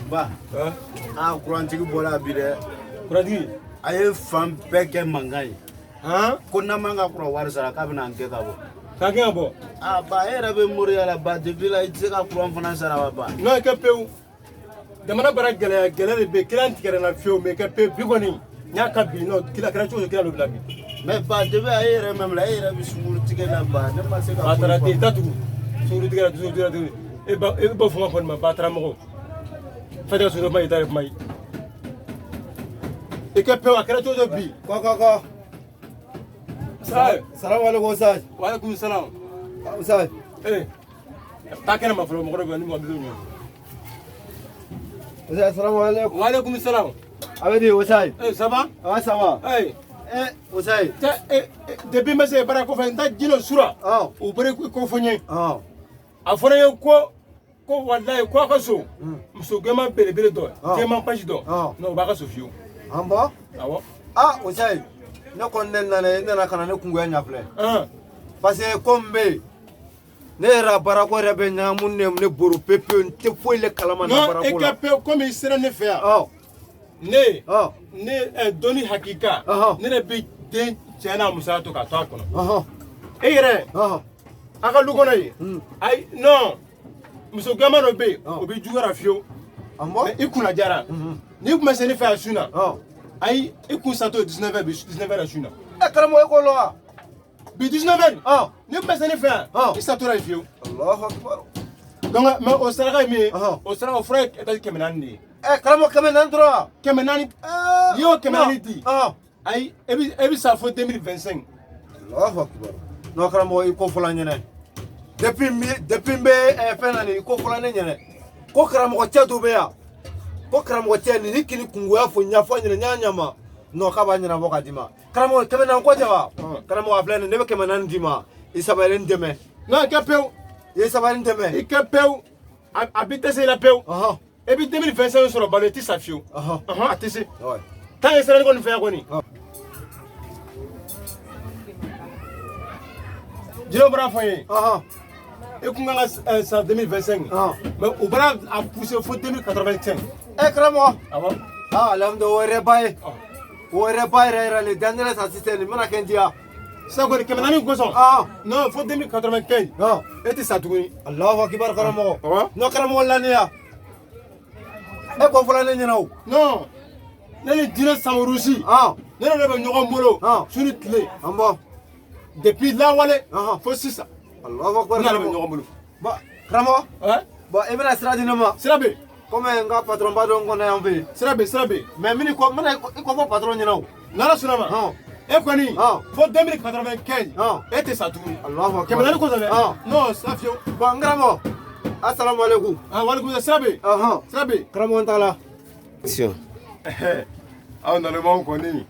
Ba, aa, kurantigi bɔra bi dɛ. Kurantigi? A ye fan bɛɛ kɛ mankan ye. Han? Ko n'an m'an ka kuran wari sara, k'a bɛna an gɛn ka bɔ. K'a gɛn ka bɔ? Aa ba, e yɛrɛ bɛ moriya la ba, depuis la i tɛ se ka kuran fana sara wa ba? Non, kɛ pewu. Jamana bara gɛlɛya, gɛlɛya de bɛ yen. Kiliyan tigɛra n na fiyewu, mais kɛ pewu bi kɔni n y'a ka bi non kila kɛra cogo o cogo, kiliyan dɔ bɛ na bi. Mais ba, depuis a e yɛrɛ mɛn la, e yɛrɛ bɛ sunkuru tigɛ la ba, ne ma se ka. Batara den datugu, sunkuru tigɛ la, sunkuru tigɛ la tuguni. E ba, e b'o fɔ n ka fɔ nin ma, batara mɔgɔ fɛn tɛ ka sunkuru kuma ye, i ta ye kuma ye. I kɛ pewu, a kɛra cogo o cogo bi. Kɔ kɔ kɔ. Sa. Salamu alaikum, Ustaz. Wa alaikum salam. Ustaz. Eh, taa kɛnɛ ma fɔlɔ, mɔgɔ dɔ bɛ yen ni mɔgɔ bɛ ɲɔgɔn. Ustaz, salamu alaikum. Wa alaikum salam. A bɛ di, Ustaz? Eh, ça va? Ah, ça va. Eh. Eh, Ustaz. Cɛ, eh, depuis n bɛ se baara kɔfɛ, n ta jinɛ sura. Ɔ. O bɛɛ ko fɔ n ye. Ɔ. A fɔra n ye ko walayi ko a ka so muso gɛnman belebele dɔ, jɛman pasi dɔ, non, o b'a ka so fiyewu. An bɔ? Awɔ. Ah, Ustaz. Ne kɔni ne nana, i nana ka na ne kungoya ɲɛ filɛ. Parce que ko min bɛ yen, ne yɛrɛ baarako yɛrɛ bɛ ɲagamu ne bolo pewu pewu, n tɛ foyi le kalama na non, e baarako la. ka pewu, komi i sera ne fɛ yan. Ɔ. Ne Ɔ. ne dɔnni hakika, ne de bɛ den cɛ n'a musoya to k'a to a kɔnɔ. E yɛrɛ, a ka lu kɔnɔ yen, ayi, non, muso gɛnman dɔ bɛ yen, o bɛ juguya fiyewu. An bɔ? I kunna jara n'i tun bɛ se ne fɛ yan su na, ayi, i kun satɔ ye 19 bi, 19 heures su na. Ɛ karamɔgɔ, e k'o lɔn wa? Bi 19 heures, n'i tun bɛ se ne fɛ yan, i satɔ ye fiyewu. Allahu akbar. Donc, mais o saraka ye min ye, o saraka, o fura ye étage 400 de ye. Ɛ karamɔgɔ, 400 dɔrɔn wa? 400. N'i y'o 400 di, ayi, e bɛ sa fo 2025. Allahu akbar. Non karamɔgɔ, i ko fɔla n ɲɛnɛ. Depuis n bɛ fɛn na nin, i ko fɔla ne ɲɛnɛ. Ko karamɔgɔ cɛ dɔ bɛ yan. Ko karamɔgɔ cɛ nin ni kini kungoya fɔ ɲɛfɔ ɲɛnɛ, n y'a ɲama. Non, k'a b'a ɲɛnabɔ ka d'i ma. Karamɔgɔ, 400 ko tɛ wa? Karamɔgɔ, a filɛ nin ye, ne bɛ 400 d'i ma. I sabali, n dɛmɛ. Non, i kɛ pewu. I ye sabali, n dɛmɛ. I kɛ pewu. A bɛ dɛsɛ i la pewu. E bɛ 2025 sɔrɔ balo, i tɛ sa fiyewu. A tɛ se. Tant que sera ne kɔni fɛ yan kɔni. Jinɛw bɔra fɔ n ye. E kun kan ka sa 2025. Mais u bɔra a pousser fo 2085. Ɛ karamɔgɔ. Awɔ. Ah, alhamdulilah, o yɛrɛ ba ye. O yɛrɛ ba yɛrɛ yɛrɛ le dan sa sisan nin bɛna kɛ n diya. Sisan kɔni 400 kosɔn. Non, fo 2095. E tɛ sa tuguni. Allahu akibar karamɔgɔ. Non karamɔgɔ, laniya. E ko fɔla ne ɲɛna o. Non, ne ni jinɛ Samarusi. Ne n'o de bɛ ɲɔgɔn bolo. Su ni tile. An bɔ. Depuis lawale fo sisan. Allahu akbar. Ne n'ale bɛ ɲɔgɔn bolo. Bon karamɔgɔ. Bon, i bɛna sira di ne ma. Sira bɛ yen. Komi n ka patron ba dɔ n kɔnɔ yan fɛ yen. Sira bɛ yen, sira bɛ yen. Mais n bɛna kɔ, n bɛna i kɔ fɔ patron ɲɛna o. N'Ala sɔnna ma. E kɔni fo 2095, e tɛ sa tuguni. Allahu akbar. 400 kosɔn dɛ. Non, sa fiyewu. Bon n karamɔgɔ. Assalamu alaikum. Ah, wa alaikum, sira bɛ yen. Sira bɛ yen. Karamɔgɔ, n tagala. Aw nalonmaw kɔni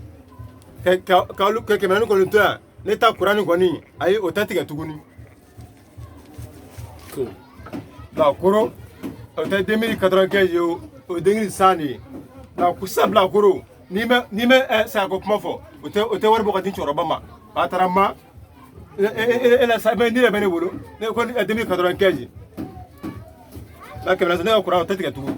ka 400 kɔni to yan, ne ta kuran nin kɔni, ayi, o tɛ tigɛ tuguni. Bilakoro, o tɛ 2095 ye o, o ye 2100 de ye. Nka sisan bilakoro, n'i bɛ sayako kuma fɔ, o tɛ wari bɔ ka di cɛkɔrɔba ma. A taara ma e la sa, ne yɛrɛ bɛ ne bolo, ne ko 2095 na 400, ne ka kuran o tɛ tigɛ tuguni.